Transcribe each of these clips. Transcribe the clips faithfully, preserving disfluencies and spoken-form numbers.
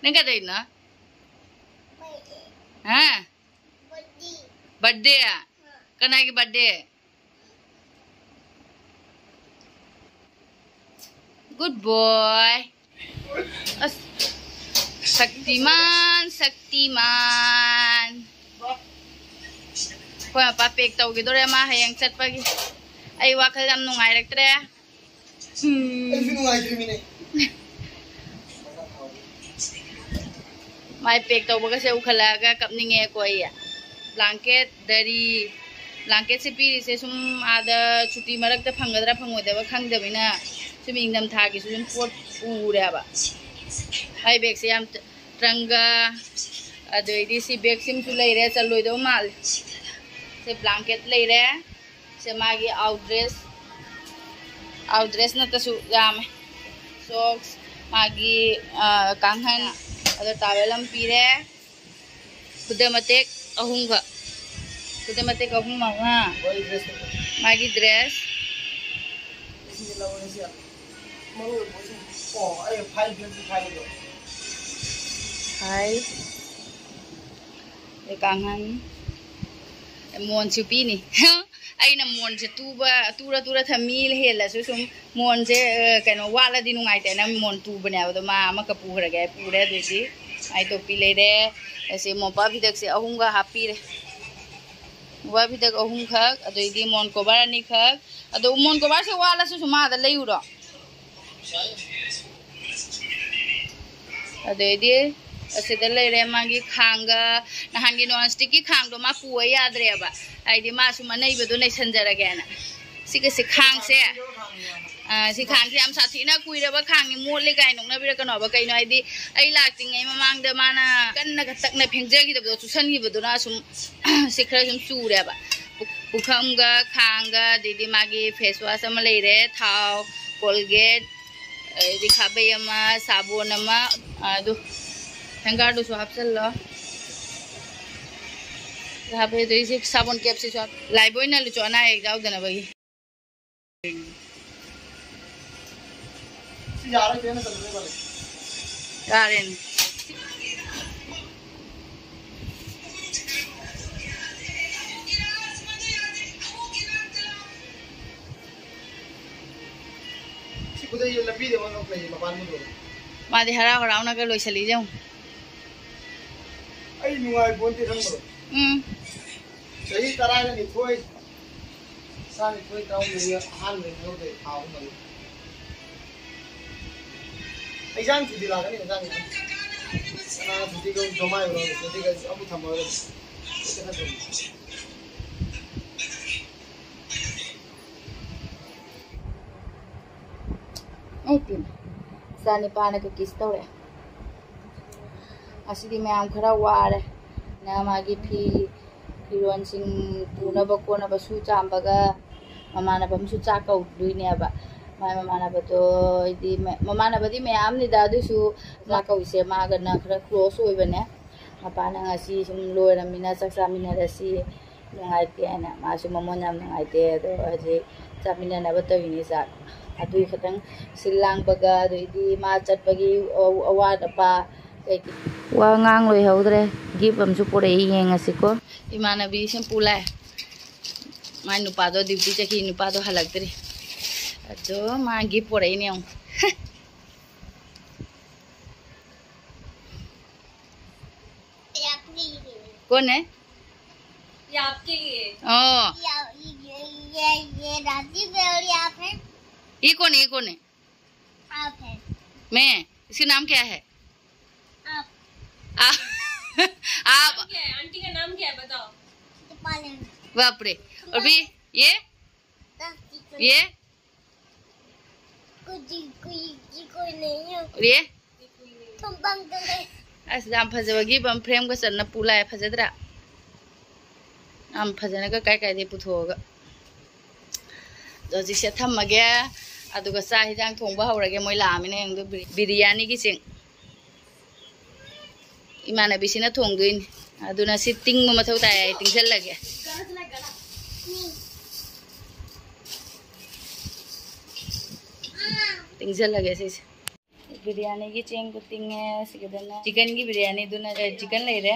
ꯅꯪ ꯀꯩꯗꯧꯔꯤꯅꯣ? ꯍꯥ? ꯕꯥꯔꯗꯦ? ꯀꯅꯥꯒꯤ ꯕꯥꯔꯗꯦ? Good boy. ꯑꯁ, ꯁꯛꯇꯤꯃꯥꯟ, ꯁꯛꯇꯤꯃꯥꯟ꯫ ꯑꯩꯈꯣꯏ ꯃꯄꯥ ꯄꯦꯛ ꯇꯧꯈꯤꯗꯣꯔꯦ ꯃꯥ ꯍꯌꯦꯡ ꯆꯠꯄꯒꯤ꯫ ꯑꯩ ꯋꯥꯈꯜ ꯌꯥꯝ ꯅꯨꯡꯉꯥꯏꯔꯛꯇ꯭ꯔꯦ꯫ ꯎꯝ꯫ ꯑꯩꯁꯨ ꯅꯨꯡꯉꯥꯏꯇ꯭ꯔꯤꯃꯤꯅꯦ꯫ ꯃꯥꯏ ꯄꯦꯛ ꯇꯧꯕꯒꯁꯦ ꯎꯈꯠꯂꯛꯑꯒ ꯀꯞꯅꯤꯡꯉꯦꯀꯣ ꯑꯩ꯫ ꯕ꯭ꯂꯥꯡꯀꯦꯠ, ꯗꯔꯤ, ꯕ꯭ꯂꯥꯡꯀꯦꯠꯁꯦ ꯄꯤꯔꯤꯁꯦ ꯁꯨꯝ ꯑꯥꯗ ꯁꯨꯇꯤ ꯃꯔꯛꯇ ꯐꯪꯒꯗ꯭ꯔꯥ ꯐꯪꯉꯣꯏꯗꯕ ꯈꯪꯗꯕꯅꯤꯅ ꯁꯨꯝ ꯏꯪꯊꯝꯊꯥꯒꯤꯁꯨ ꯁꯨꯝ ꯄꯣꯠ ꯄꯨꯔꯦꯕ꯫ ꯃꯥꯏ ꯕꯦꯒꯁꯦ ꯌꯥꯝ ꯇ-, ꯇ꯭ꯔꯪꯒ, ꯑꯗꯩꯗꯤ ꯁꯤ ꯕꯦꯒꯁꯤꯃꯁꯨ ꯂꯩꯔꯦ, ꯆꯜꯂꯣꯏꯗꯕ ꯃꯥꯜꯂꯦ꯫ ꯁꯦ ꯕ꯭ꯂꯥꯡꯀꯦꯠ ꯂꯩꯔꯦ, ꯁꯦ ꯃꯥꯒꯤ ꯑꯥꯎꯠ ꯗ꯭ꯔꯦꯁ, ꯑꯥꯎꯠ ꯗ꯭ꯔꯦꯁ ꯅꯠꯇꯁꯨ ꯌꯥꯝꯃꯦ꯫ ꯁꯣꯛꯁ, ꯃꯥꯒꯤ, ꯑ, ꯀꯥꯡꯈꯟ, ꯑꯗꯣ ꯇꯥꯋꯦꯜ ꯑꯃ ꯄꯤꯔꯦ꯫ ꯈꯨꯗꯩ ꯃꯇꯦꯛ ꯑꯍꯨꯝꯒ, ꯈꯨꯗꯩ ꯃꯇꯦꯛ ꯑꯍꯨꯝ ꯃꯉꯥ, ꯃꯥꯒꯤ ꯗ꯭ꯔꯦꯁ꯫ ꯍꯥꯏ꯫ ꯑꯗꯩ ꯀꯥꯡꯈꯟ꯫ ꯃꯣꯟꯁꯨ ꯄꯤꯅꯤ꯫ ꯑꯩꯅ ꯃꯣꯟꯁꯦ ꯇꯨꯕ, ꯇꯨꯔ ꯇꯨꯔ ꯊꯝꯃꯤ, ꯍꯦꯜꯂꯁꯨ ꯁꯨꯝ ꯃꯣꯟꯁꯦ, ꯑ, ꯀꯩꯅꯣ, ꯋꯥꯠꯂꯗꯤ ꯅꯨꯡꯉꯥꯏꯇꯦꯅ ꯃꯣꯟ ꯇꯨꯕꯅꯦꯕ꯫ ꯑꯗꯣ ꯃꯥ ꯑꯃꯈꯛ ꯄꯨꯈ꯭ꯔꯒꯦ ꯍꯥꯏ ꯄꯨꯔꯦ꯫ ꯑꯗꯨꯗꯤ ꯃꯥꯏ ꯇꯣꯄꯤ ꯂꯩꯔꯦ꯫ ꯑꯁꯤ ꯃꯣꯝꯄꯥꯛ ꯐꯤꯗꯛꯁꯦ ꯑꯍꯨꯝꯒ ꯍꯥꯞꯄꯤꯔꯦ꯫ ꯃꯣꯝꯄꯥꯛ ꯐꯤꯗꯛ ꯑꯍꯨꯝꯈꯛ, ꯑꯗꯩꯗꯤ ꯃꯣꯟ ꯀꯣꯕꯔ ꯑꯅꯤꯈꯛ꯫ ꯑꯗꯣ ꯃꯣꯟ ꯀꯣꯕꯔꯁꯦ ꯋꯥꯠꯂꯁꯨ ꯁꯨꯝ ꯑꯥꯗ ꯂꯩꯔꯨꯔꯣ꯫ ꯑꯗꯩꯗꯤ ꯑꯁꯤꯗ ꯂꯩꯔꯦ ꯃꯥꯒꯤ ꯈꯥꯡꯒ, ꯅꯍꯥꯟꯒꯤ ꯅꯣꯟ ꯁ꯭ꯇꯤꯛꯀꯤ ꯈꯥꯡꯗꯣ ꯃꯥ ꯄꯨꯕ ꯌꯥꯗ꯭ꯔꯦꯕ, ꯍꯥꯏꯗꯤ ꯃꯥ ꯁꯨꯝ ꯑꯅꯩꯕꯗꯣ ꯅꯩꯁꯟꯖꯔꯒꯦꯅ꯫ ꯁꯤꯒ ꯁꯤ ꯈꯥꯡꯁꯦ, ꯑ, ꯁꯤ ꯈꯥꯡꯁꯦ ꯌꯥꯝ ꯁꯥꯊꯤꯅ ꯀꯨꯏꯔꯕ ꯈꯥꯡꯅꯤ, ꯃꯣꯠꯂꯤ ꯀꯥꯏ ꯅꯣꯛꯅꯕꯤꯔꯛꯀꯅꯣꯕ꯫ ꯀꯩꯅꯣ ꯍꯥꯏꯗꯤ ꯑꯩ ꯂꯥꯛꯇ꯭ꯔꯤꯉꯩ ꯃꯃꯥꯡꯗ ꯃꯥꯅ ꯀꯟꯅꯒ ꯇꯛꯅ ꯐꯦꯡꯖꯈꯤꯗꯕꯗꯣ, ꯆꯨꯁꯟꯈꯤꯕꯗꯨꯅ ꯁꯨꯝ ꯁꯤ ꯈꯔ ꯁꯨꯝ ꯆꯨꯔꯦꯕ꯫ ꯄꯨ-, ꯄꯨꯈꯝꯒ ꯈꯥꯡꯒ, ꯑꯗꯩꯗꯤ ꯃꯥꯒꯤ ꯐꯦꯁ ꯋꯥꯁ ꯑꯃ ꯂꯩꯔꯦ, ꯊꯥꯎ, ꯀꯣꯜꯒꯦꯠ, ꯑꯗꯩꯗꯤ ꯈꯥꯕꯩ ꯑꯃ, ꯁꯥꯕꯣꯟ ꯑꯃ, ꯑꯗꯨ ꯍꯦꯡꯒꯔꯗꯨꯁꯨ ꯍꯥꯞꯆꯜꯂꯣ꯫ ꯍꯥꯞꯄꯦ, ꯑꯗꯩ ꯁꯤ ꯁꯥꯕꯣꯟ ꯀꯦꯞꯁꯤꯁꯨ ꯍꯥꯞ-, ꯂꯥꯏꯕ ꯑꯣꯏꯅ ꯂꯨꯆꯣ ꯑꯅꯥ ꯑꯌꯦꯛ ꯌꯥꯎꯗꯅꯕꯒꯤ꯫ ꯁꯤ ꯌꯥꯔꯣꯏ, ꯀꯩꯅꯣ ꯇꯧꯗꯣꯏ ꯃꯥꯜꯂꯦ꯫ ꯀꯥꯔꯦꯟ꯫ ꯁꯤ ꯈꯨꯗꯩꯁꯦ ꯂꯝꯕꯤꯗ ꯑꯃ ꯂꯩ, ꯃꯄꯥꯟ ꯄꯨꯊꯣꯛꯑꯦ꯫ ꯃꯥꯗꯤ ꯍꯔꯥꯎ ꯍꯔꯥꯎꯅꯒ ꯂꯣꯏꯁꯤꯜꯂꯤ ꯌꯦꯡꯉꯨ꯫ ꯑꯩ ꯅꯨꯡꯉꯥꯏ ꯄꯣꯟꯇꯦ ꯈꯪꯕ꯭ꯔꯣ? ꯎꯝ꯫ ꯆꯍꯤ ꯇꯔꯥꯒ ꯅꯤꯊꯣꯏ, ꯇꯔꯥꯅꯤꯊꯣꯏ, ꯇꯔꯥꯍꯨꯝꯗꯣꯏꯒꯤ ꯑꯍꯥꯟꯕ ꯊꯕꯛꯇ ꯊꯥ ꯑꯍꯨꯝ ꯃꯔꯤ꯫ ꯑꯦꯛꯖꯥꯝ ꯁꯨꯇꯤ ꯂꯥꯛꯀꯅꯤ, ꯑꯦꯛꯖꯥꯝꯒꯤ꯫ ꯀꯅꯥ ꯁꯨꯇꯤꯒ ꯖꯃꯥꯏ ꯑꯣꯏꯔꯣ, ꯁꯨꯇꯤꯒ ꯑꯃꯨꯛ ꯊꯝꯃꯔꯣꯏ꯫ ꯑꯩ ꯄꯤꯝ ꯏꯆꯥ ꯅꯤꯄꯥꯅꯒ ꯀꯤꯁ ꯇꯧꯔꯦ꯫ ꯉꯁꯤꯗꯤ ꯃꯌꯥꯝ ꯈꯔ ꯋꯥꯔꯦ꯫ ꯅ ꯃꯥꯒꯤ ꯐꯤ ꯐꯤꯔꯣꯟꯁꯤꯡ ꯄꯨꯅꯕ ꯈꯣꯠꯅꯕ ꯁꯨ ꯆꯥꯝꯕꯒ ꯃꯃꯥꯟꯅꯕ ꯑꯃꯁꯨ ꯆꯥꯛ ꯀꯧꯗꯣꯏꯅꯦꯕ꯫ ꯃꯥꯏ ꯃꯃꯥꯟꯅꯕꯗꯣ ꯑꯩꯗꯤ ꯃ-, ꯃꯃꯥꯟꯅꯕꯗꯤ ꯃꯌꯥꯝꯅꯤꯗ, ꯑꯗꯨꯏꯁꯨ ꯆꯥꯛ ꯀꯧꯏꯁꯦ ꯃꯥꯒꯅ ꯈꯔ ꯀ꯭ꯂꯣꯁ ꯑꯣꯏꯕꯅꯦ꯫ ꯃꯄꯥꯅ ꯉꯁꯤ ꯁꯨꯝ ꯂꯣꯏꯔꯝꯃꯤꯅ ꯆꯥꯛ ꯆꯥꯃꯤꯟꯅꯔꯁꯤ, ꯅꯨꯡꯉꯥꯏꯇꯦ ꯍꯥꯏꯅ ꯃꯥꯁꯨ ꯃꯃꯣꯟ ꯌꯥꯝ ꯅꯨꯡꯉꯥꯏꯇꯦ꯫ ꯑꯗꯣ ꯍꯧꯖꯤꯛ ꯆꯥꯃꯤꯟꯅꯅꯕ ꯇꯧꯔꯤꯅꯤ ꯆꯥꯛ꯫ ꯑꯗꯨꯒꯤ ꯈꯇꯪ ꯁꯤꯜ ꯂꯥꯡꯕꯒ ꯑꯗꯩꯗꯤ ꯃꯥ ꯆꯠꯄꯒꯤ ꯑꯋꯥꯠ ꯑꯄꯥ ꯀꯩꯀꯩ꯫ ꯋꯥ ꯉꯥꯡ ꯂꯣꯏꯍꯧꯗ꯭ꯔꯦ꯫ ꯒꯤꯐ ꯑꯃꯁꯨ ꯄꯨꯔꯛꯏ, ꯌꯦꯡꯉꯁꯤꯀꯣ꯫ ꯏꯃꯥꯟꯅꯕꯤ ꯁꯨꯝ ꯄꯨ ꯂꯥꯛꯑꯦ꯫ ꯃꯥꯏ ꯅꯨꯄꯥꯗꯣ ꯗ꯭ꯌꯨꯇꯤ ꯆꯠꯈꯤ, ꯅꯨꯄꯥꯗꯣ ꯍꯜꯂꯛꯇ꯭ꯔꯤ꯫ ꯑꯗꯣ ꯃꯥ ꯒꯤꯐ ꯄꯨꯔꯛꯏꯅꯦ ꯌꯦꯡꯉꯨ꯫ ये आपके लिए। कौन है? ये आपके लिए। ओ। ये, ये, ये, ये, ये राजीव है और ये आप है। ये कौन है, ये कौन है? आप है। मैं। इसका नाम क्या है? आप। आ, आप। नाम क्या है? आंटी का नाम क्या है? बताओ। बाप रे। और भी ये? ये? कोई, कोई, कोई नहीं है। और ये? तुम बंद कर दे। ꯑꯁ, ꯌꯥꯝ ꯐꯖꯕꯒꯤ ꯕꯝ ꯐ꯭ꯔꯦꯝꯒ ꯆꯟꯅ ꯄꯨ ꯂꯥꯛꯑꯦ, ꯐꯖꯗ꯭ꯔꯥ? ꯌꯥꯝ ꯐꯖꯅꯒ ꯀꯥꯏ ꯀꯥꯏꯗꯩ ꯄꯨꯊꯣꯛꯑꯒ꯫ ꯑꯗꯣ ꯍꯧꯖꯤꯛꯁꯦ ꯊꯝꯃꯒꯦ, ꯑꯗꯨꯒ ꯆꯥꯛ ꯍꯤꯟꯖꯥꯡ ꯊꯣꯡꯕ ꯍꯧꯔꯒꯦ꯫ ꯃꯣꯏ ꯂꯥꯛꯑꯃꯤꯅ ꯌꯦꯡꯗꯣ, ꯕꯤꯔ-, ꯕꯤꯔꯌꯥꯅꯤꯒꯤ ꯆꯦꯡ ꯏꯃꯥꯟꯅꯕꯤꯁꯤꯅ ꯊꯣꯡꯗꯣꯏꯅꯤ꯫ ꯑꯗꯨꯅ ꯁꯤ ꯇꯤꯡꯕ ꯃꯊꯧ ꯇꯥꯏ, ꯑꯩ ꯇꯤꯡꯁꯜꯂꯒꯦ꯫ ꯇꯤꯡꯁꯜꯂꯒꯦ ꯁꯤꯁꯦ꯫ ꯕꯤꯔꯌꯥꯅꯤꯒꯤ ꯆꯦꯡ ꯇꯤꯡꯉꯦ꯫ ꯁꯤꯒꯗꯅ ꯆꯤꯀꯟꯒꯤ ꯕꯤꯔꯌꯥꯅꯤꯗꯨꯅ, ꯑꯦ, ꯆꯤꯀꯟ ꯂꯩꯔꯦ꯫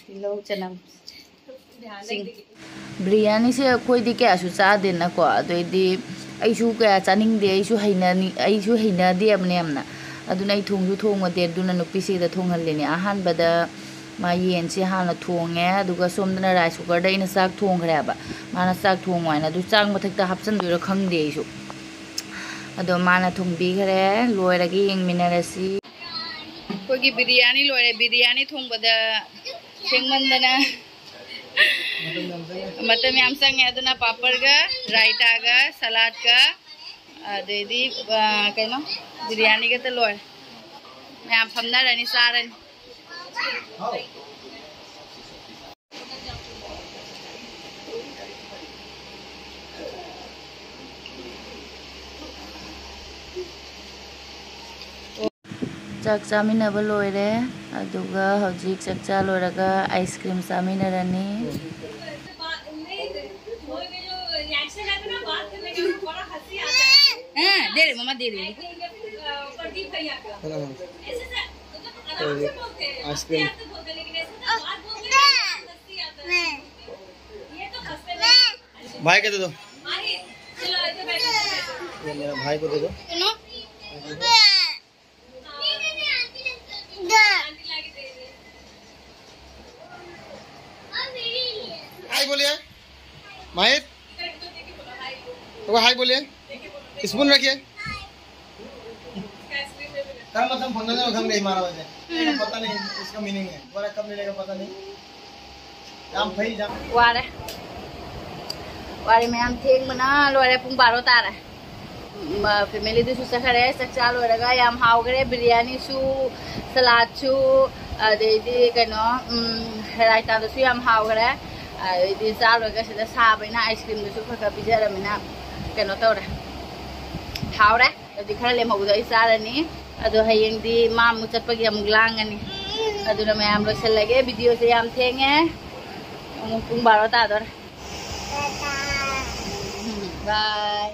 ꯇꯤꯜꯍꯧ, ꯆꯅꯝ, ꯁꯤꯡ꯫ ꯕꯤꯔꯌꯥꯅꯤꯁꯦ ꯑꯩꯈꯣꯏꯗꯤ ꯀꯌꯥꯁꯨ ꯆꯥꯗꯦꯅꯀꯣ, ꯑꯗꯨꯏꯗꯤ ꯑꯩꯁꯨ ꯀꯌꯥ ꯆꯥꯅꯤꯡꯗꯦ, ꯑꯩꯁꯨ ꯍꯩꯅꯅꯤ-, ꯑꯩꯁꯨ ꯍꯩꯅꯗꯦꯕꯅꯦ ꯌꯥꯝꯅ꯫ ꯑꯗꯨꯅ ꯑꯩ ꯊꯣꯡꯁꯨ ꯊꯣꯡꯉꯗꯦ, ꯑꯗꯨꯅ ꯅꯨꯄꯤꯁꯤꯗ ꯊꯣꯡꯍꯜꯂꯤꯅꯦ꯫ ꯑꯍꯥꯟꯕꯗ ꯃꯥ ꯌꯦꯟꯁꯦ ꯍꯥꯟꯅ ꯊꯣꯡꯉꯦ, ꯑꯗꯨꯒ ꯁꯣꯝꯗꯅ ꯔꯥꯏꯁ ꯀꯨꯀꯔꯗ ꯑꯩꯅ ꯆꯥꯛ ꯊꯣꯡꯈ꯭ꯔꯦꯕ꯫ ꯃꯥꯅ ꯆꯥꯛ ꯊꯣꯡꯉꯨ ꯍꯥꯏꯅ꯫ ꯑꯗꯨ ꯆꯥꯛ ꯃꯊꯛꯇ ꯍꯥꯞꯆꯤꯟꯗꯣꯏꯔꯥ ꯈꯪꯗꯦ ꯑꯩꯁꯨ꯫ ꯑꯗꯣ ꯃꯥꯅ ꯊꯣꯡꯕꯤꯈ꯭ꯔꯦ, ꯂꯣꯏꯔꯒ ꯌꯦꯡꯃꯤꯟꯅꯔꯁꯤ꯫ ꯑꯩꯈꯣꯏꯒꯤ ꯕꯤꯔꯌꯥꯅꯤ ꯂꯣꯏꯔꯦ꯫ ꯕꯤꯔꯌꯥꯅꯤ ꯊꯣꯡꯕꯗ ꯊꯦꯡꯃꯟꯗꯅ ꯃꯇꯝ ꯌꯥꯝ ꯆꯪꯉꯦ꯫ ꯑꯗꯨꯅ ꯄꯥꯄꯔꯒ, ꯔꯥꯏꯇꯥꯒ, ꯁꯂꯥꯗꯀ, ꯑꯗꯩꯗꯤ, ꯑ, ꯀꯩꯅꯣ, ꯕꯤꯔꯌꯥꯅꯤꯒꯇ ꯂꯣꯏꯔꯦ꯫ ꯃꯌꯥꯝ ꯐꯝꯅꯔꯅꯤ, ꯆꯥꯔꯅꯤ꯫ ꯆꯥꯛ ꯆꯥꯃꯤꯟꯅꯕ ꯂꯣꯏꯔꯦ, ꯑꯗꯨꯒ ꯍꯧꯖꯤꯛ ꯆꯥꯛ ꯆꯥ ꯂꯣꯏꯔꯒ ꯑꯥꯏꯁ ꯀ꯭ꯔꯤꯝ ꯆꯥꯃꯤꯟꯅꯔꯅꯤ꯫ हाँ, दे रहे, मम्मा दे रही है। आइसक्रीम। भाई को दे दो। ये मेरा भाई को दे दो। हाय बोलिए। माहिर, तो हाय बोलिए। स्पून रखिए। ꯀꯔꯝꯕ ꯃꯇꯝ ꯐꯪꯅꯗꯅꯣ ꯈꯪꯗꯦ ꯏꯃꯥꯟꯅꯕꯁꯦ꯫ ꯎꯝ꯫ पता नहीं इसका मीनिंग है, दोबारा कब मिलेगा पता नहीं। ꯌꯥꯝ ꯐꯩ, ꯌꯥꯝ ꯋꯥꯔꯦ꯫ ꯋꯥꯔꯦ ꯃꯌꯥꯝ, ꯊꯦꯡꯕꯅ ꯂꯣꯏꯔꯦ, ꯄꯨꯡ ꯕꯥꯔꯣ ꯇꯥꯔꯦ꯫ ꯎꯝ, ꯐꯦꯃꯤꯂꯤꯗꯨꯁꯨ ꯆꯠꯈꯔꯦ꯫ ꯆꯥꯛ ꯆꯥ ꯂꯣꯏꯔꯒ ꯌꯥꯝ ꯍꯥꯎꯈ꯭ꯔꯦ, ꯕꯤꯔꯌꯥꯅꯤꯁꯨ, ꯁꯂꯥꯗꯁꯨ, ꯑꯗꯩꯗꯤ ꯀꯩꯅꯣ, ꯎꯝ, ꯔꯥꯏꯇꯥꯗꯨꯁꯨ ꯌꯥꯝ ꯍꯥꯎꯈ꯭ꯔꯦ꯫ ꯑꯗꯩꯗꯤ ꯆꯥ ꯂꯣꯏꯔꯒ ꯁꯤꯗ ꯁꯥꯕꯅꯤꯅ ꯑꯥꯏꯁ ꯀ꯭ꯔꯤꯝꯗꯨꯁꯨ ꯈꯔ ꯈꯔ ꯄꯤꯖꯔꯃꯤꯅ ꯀꯩꯅꯣ ꯇꯧꯔꯦ, ꯍꯥꯎꯔꯦ꯫ ꯑꯗꯨꯗꯤ ꯈꯔ ꯂꯦꯝꯍꯧꯕꯗꯣ ꯑꯩ ꯆꯥꯔꯅꯤ꯫ ꯑꯗꯣ ꯍꯌꯦꯡꯗꯤ ꯃꯥ ꯑꯃꯨꯛ ꯆꯠꯄꯒꯤ ꯑꯃꯨꯛ ꯂꯥꯡꯉꯅꯤ꯫ ꯑꯗꯨꯅ ꯃꯌꯥꯝ ꯂꯣꯏꯁꯤꯜꯂꯒꯦ, ꯚꯤꯗꯤꯑꯣꯁꯦ ꯌꯥꯝ ꯊꯦꯡꯉꯦ, ꯑꯃꯨꯛ ꯄꯨꯡ ꯕꯥꯔꯣ ꯇꯥꯗꯣꯔꯦ꯫ ꯎꯝ, ꯕꯥꯏ꯫